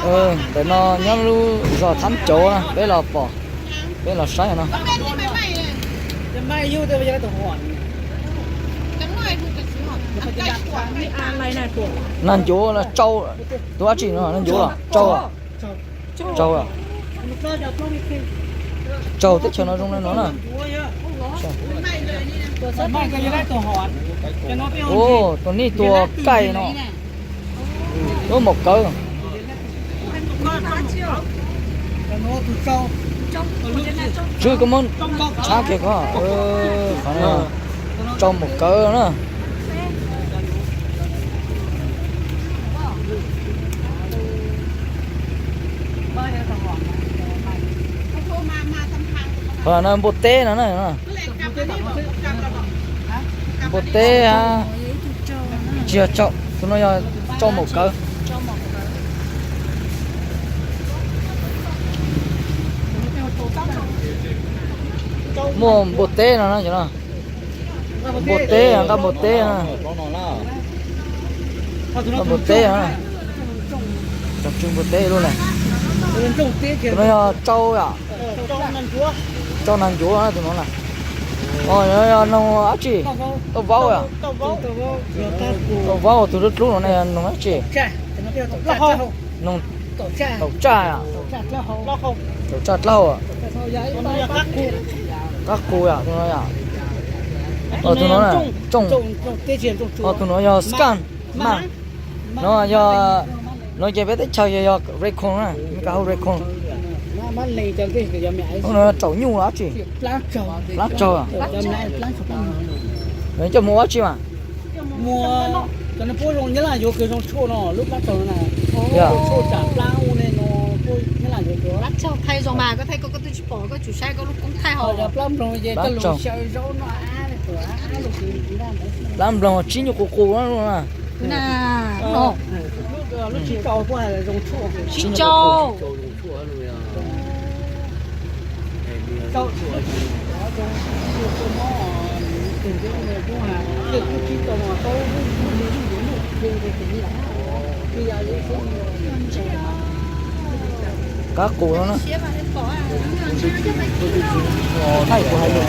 Ntawm no nyob lub zos Thab Cauv na, peb los pom, peb los saib no. Nag ncuav los tsau, tus dab tsi no, nag ncuav los tsau, tsau, tsau teb chaws no zoo li no na. Tus nej tua kaij no, lub maum kawv. Tswb koj muab tshab kiag ko, qhov no tsau maum kawv na. Qhov no npua teb no na. Npua teb, tsis yog tsau, tus no yog tsau maum kawv. Muaj npua teb no na, npua teb, nqaj npua teb na. Npua teb, tsw npua teb lub na. Tus no yog tsau yom. Tsau nag ncuav tus no na. Yog noog dab tsi? Tauj vaub yom. Tauj vaub, tus dub dlub no na yog noog dab tsi? Noog taum tsaj, taum tsaj dlab hau. Qab qus yom, tus no yom. Tus no na, tsooj. Tus no yog skunk, maj. No yog, no ces peb teb chaws yog raccoon na, Meskas hu raccoon. Tus no yog raum nyuj los dab tsi? Plab tsaug. Coj mus ua dab tsi mas? Plab nploog tsib nyuag qus qus na. Tsib nyuag qus qus. Qab qus no na. Thaij kuv hais lus.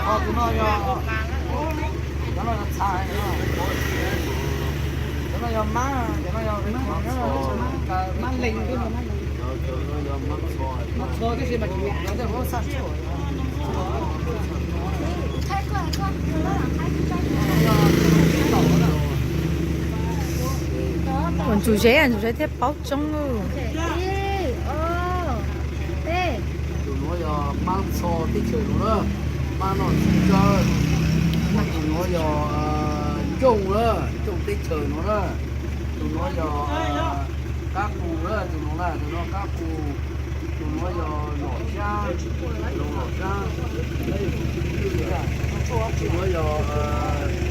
Tus no yog, cov no yog txhais, cov no yog mab, cov no yog mab lees, mab lees. Ntxum zeb, ntxum zeb thiaj paub tsob. Tus nuav yog mab txho teb chaws nuav na, mab noj txhij kawg. Tus nuav yog ncooj na, ncooj teb chaws nuav na. Tus nuav yog qab qus na, tus nuav na, tus nuav qab qus. Tus nuav yog lom sab, lom sab. Tus nuav yog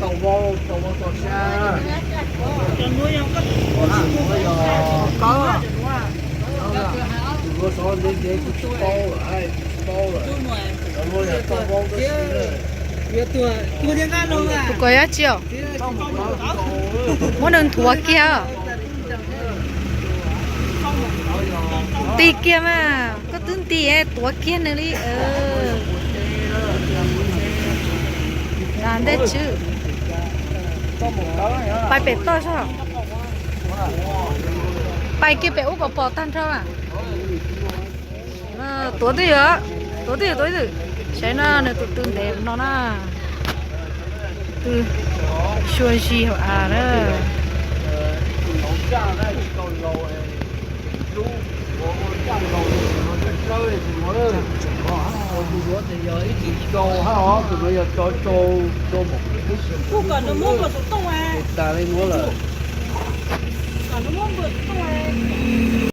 tau vau, tau vau tau sab. Tus nuav yog kawb, tus nuav xov ntev ntev kuv tsis paub lawm, tsis paub lawm. Tus nuav yog tau vau tau sab. Tus ko yog dab tsi os? Muab nws nthuav kiag. Nti kiag mas, koj twb nti tuav kiag nws li. Ntej tswb, pais pem toj soj, pais kiag pem ub kom pom tag nrho mas. Tuav twj ywm, tuav twj ywm, tuav twj ywm. Saib na, nws tus tw ntev no na. Tw xyuas zis hauv av na. Kuv kom nws muab npua tus tooj, kom nws muab npua tus tooj.